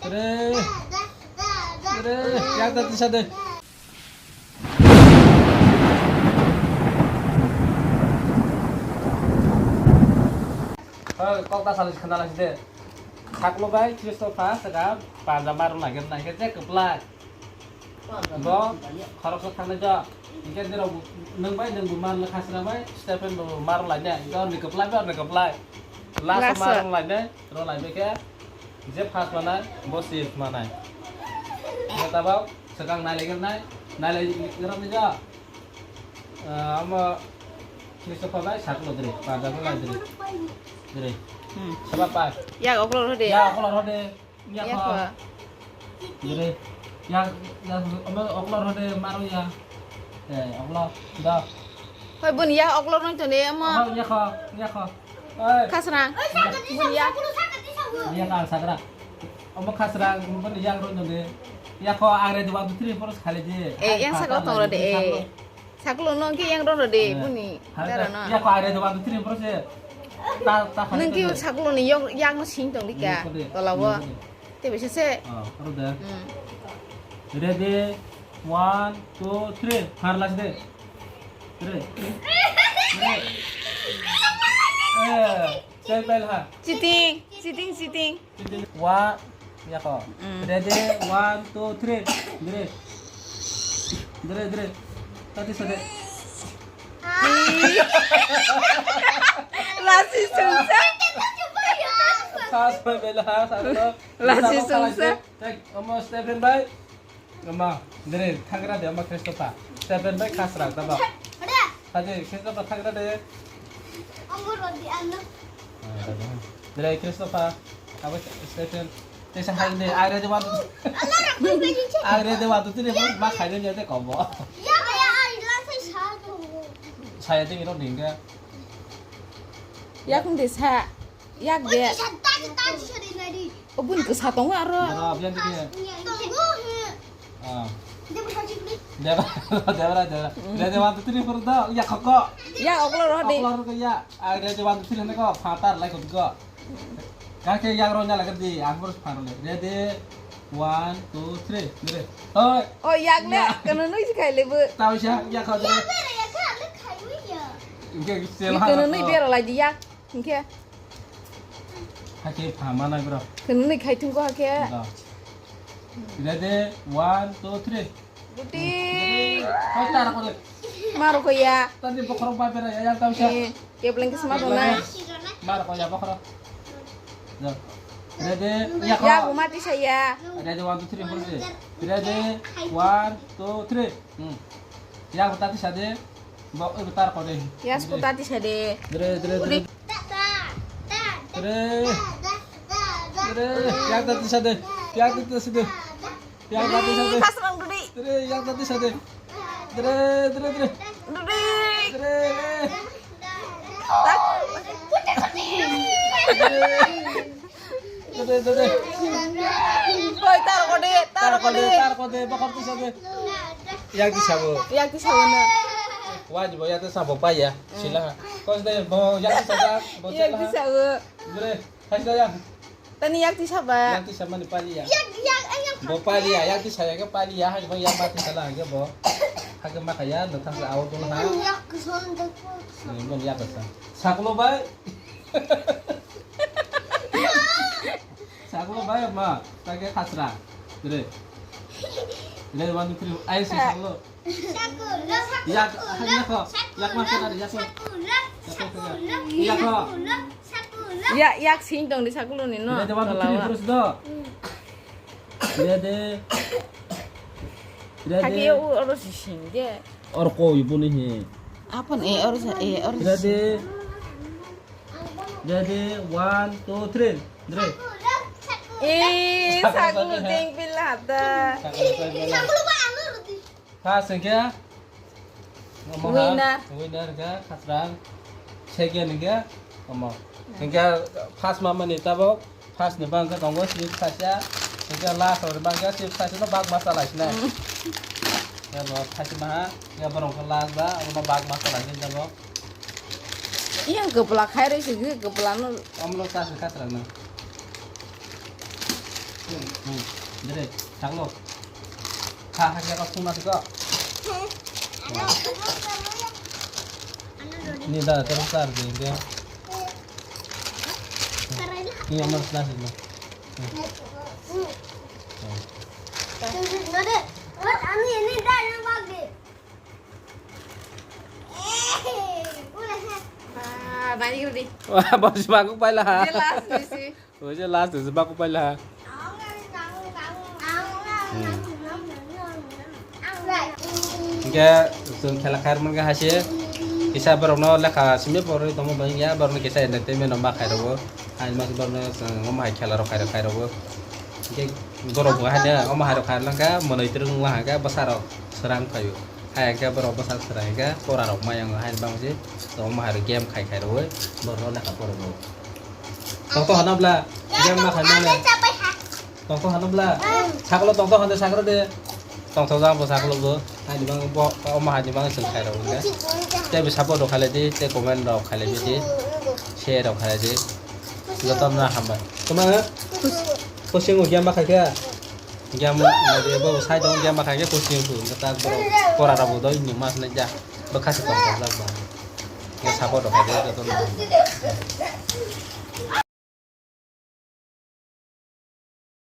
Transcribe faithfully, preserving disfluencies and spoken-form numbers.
Re. Re, yak da tisa de. Hoi, kok da salis khana lasi de. Saklo bai Christopher saka panja maru lagi nai ke je keplai. Bo khoroksa thangnai jo. Hingke dirok nwng bai nwng bo mar le khasra bai Stephen bo mar lai ne. Hingke orni keplai bai orni keplai. Last Last. Mar lai ne. Ro lai bai ke je first manai bo si manai. Hingke tabok swkang nai lai nai. Nai lai rok ni jo. Ah, amo Christopher bai saklo diri. Pada ko lai diri. Diri. Hmm. Saba pai. Ya oklor hode. Ya oklor hode. Ya Ya kho. Kho. Jere. Ya, ya, omo oklor hode maro ya. Eh, oklor. Da. Hoi bun ya oklor nang tone amo. Oh, ya kho, ya kho. Oi. Khasrang. Bun ya. Ya kha sakra. Omo khasrang bun ya ro nang de. Ya kho agre de one two three four khale de. Eh, yang saklo tong ro de, eh. Saklo no ke yang ro de, eh, buni. Dara no. Ya kho agre de one two three four se. Ta, ta khale. Nang ki de. Saklo ni yok, yang no sing tong dika. Ni khode. Tola wo. Ni khode. Tei bisa se. Ah, aro de. Hmm. Ready, one, two, three. Har las de. Ready. Ready. Eh, step bel ha. Cheating, cheating, cheating. Cheating. One, ya ko. Hmm. Ready, one, two, three. Dire. Dire, dire. Tati sade. Lasi sungsa. Sas bel ha, sas lo. Lasi sungsa. Tek, omo Stephen bai. Omo, dire, thagra de, omo Christopher. Stephen bai khasra, tabo. Tadi, Christopher thagra de. Omo rodi ano. Dire, Christopher. Abo Stephen. Tesa hai de, agre de wadu. Agre de wadu, tini ma khai de, de kobo. Ya, ya, ya, la sai sa to. Saya de, ro ding de. Yakung de sa. Yak de. Sa ta, ta, sa de, na di. Obun ko sa tongo aro. Dara, bian de. Tongo, he. Ah. Debra, debra, debra. Ready, one, two, three, four, do. Ya, khoko. Ya, oklor ro de. Oklor ro ya. Ah, ready, one, two, three, hande ko. Phatar lai ko. Kake yang ro nyala gadi, ang bor phatar le. Ready, one, two, three. Dire. Oi. Oh, yak le. Ya. Kono nui si khai le bu. Tau sha, ya kho dire. Ya, ya, ya, ya, ya. Ingke sel ha. Kono nui bero lai di yak. Hingke. Hake pha manai bro. Kwnwi khai thung ko hake. Da. Ready, one, two, three. Guti. Hoi, tar ko le. Maro ko ya. Tadi bokhorok ba bera ya, yang tau sa. Eh, kebleng ke sma dona. Maro ko ya bokhorok. Da. Ready, ya ko. Ya, bu mati saya. Ready, one, two, three, four, three. Ready, one, two, three. Hmm. Ya, bu tati sa de. Bo, eh, tar ko de. Ya, sku tati sa de. Dre, dre, dre. Dre. Dre. Yak tati sa de. Yak tati sa de. Yak tati sa de. Khasrang dudi. Dre, yak tati sa de. Dre, dre, dre. Dudi. Dre. Tak. Dre. Dede, dede. Oi, tar ko de, tar ko de. Tar ko de, tar ko de, bakar tu sabe. Yak di sabo. Yak di sabo na. Wajib ya tu sabo pa ya. Sila. Kos de bo yak di sabo, bo yak di sabo. Gure, kasih ya. Tani yak di sabo. Yak di sabo ni pali ya. Yak, yak, yak. Bo pali ya, yak di saya ke pali ya, hai bo yak mati salah ke bo. Hake makaya, no thang sa awal tu ha. Yak kesan de. Ni bon yak kesan. Saklo bai. Saklo bai ma, ta ke khasra. Dre. Dre, one, two, three. Ai si saklo. Yak, yak ko, yak ma kena yak ko. Yak ko. Ya, yak sing tong di saklo ni no. Dre, one, two, three, terus do. Dre, dre. Dre, dre. Hake u oro si sing de. Or ko ibu ni he. Apa ni oro sa, eh, oro. Dre, dre. Ready, one, two, three. Dre. Eh, sakulu ting pila hata. Sakulu ting pila. First hingke? Winner. Winner hingke khasrang. Second hingke? Omo. Hingke first mamani tabok. First ni bangke tongo chips kaisa. Hingke last ni bangke chips kaisa no bak masa lai sinai. Ya bo kaisa maha. Ya borong ke last ba. Abono bak masa lai sinai tabok. Iyang kepala khai roi sigi, kepala no. Amlo ta se katra na. Hmm. Dere, saklo. Kha, kha, kha, phone na tiko. Ni da, tero sar de, de. Ni amar sna sna. Ah, bani ko di. Wah, bos baku paila. Dia last ni si. Oje last se baku paila. Hingke chwng khela khair mankha haise kisa borokno lekha simi porwi tongma bai wngya, borokno kisa entertainment rok ma khairokgo. Haini bagwi borokno chwng omo hai khela rok khairok khairokgo. Hingke borok bo haino omo hai rok khairok langkha, mwnwi twrwk wngma hangkhe bwsarok swrang phaio. Hai hingke borok bwsa swrang hingke pora rok maya wngo haini bagwi se omo hai rok game khai khairokgwi borokno lekha porokgo. Tongtong hano bla, game ma khaimani. Tongtong hano bla. Saklo tongtong hande sakro de. Tongtong jang bo saklo bo. Haini bang bo, o ma haini bang sing khairok bla. Te bi support rok khaile di, te comment rok khaile di. Share rok khaile di. Joto na hambai. Tuma, coaching o game ma khaikha. Game ma de bo sai dong game ma khaikha coaching tu. Ta borok pora rok bo doi ni mas ne ja. Bo khasi tongtong jak ba. Support rok khaile joto na hambai.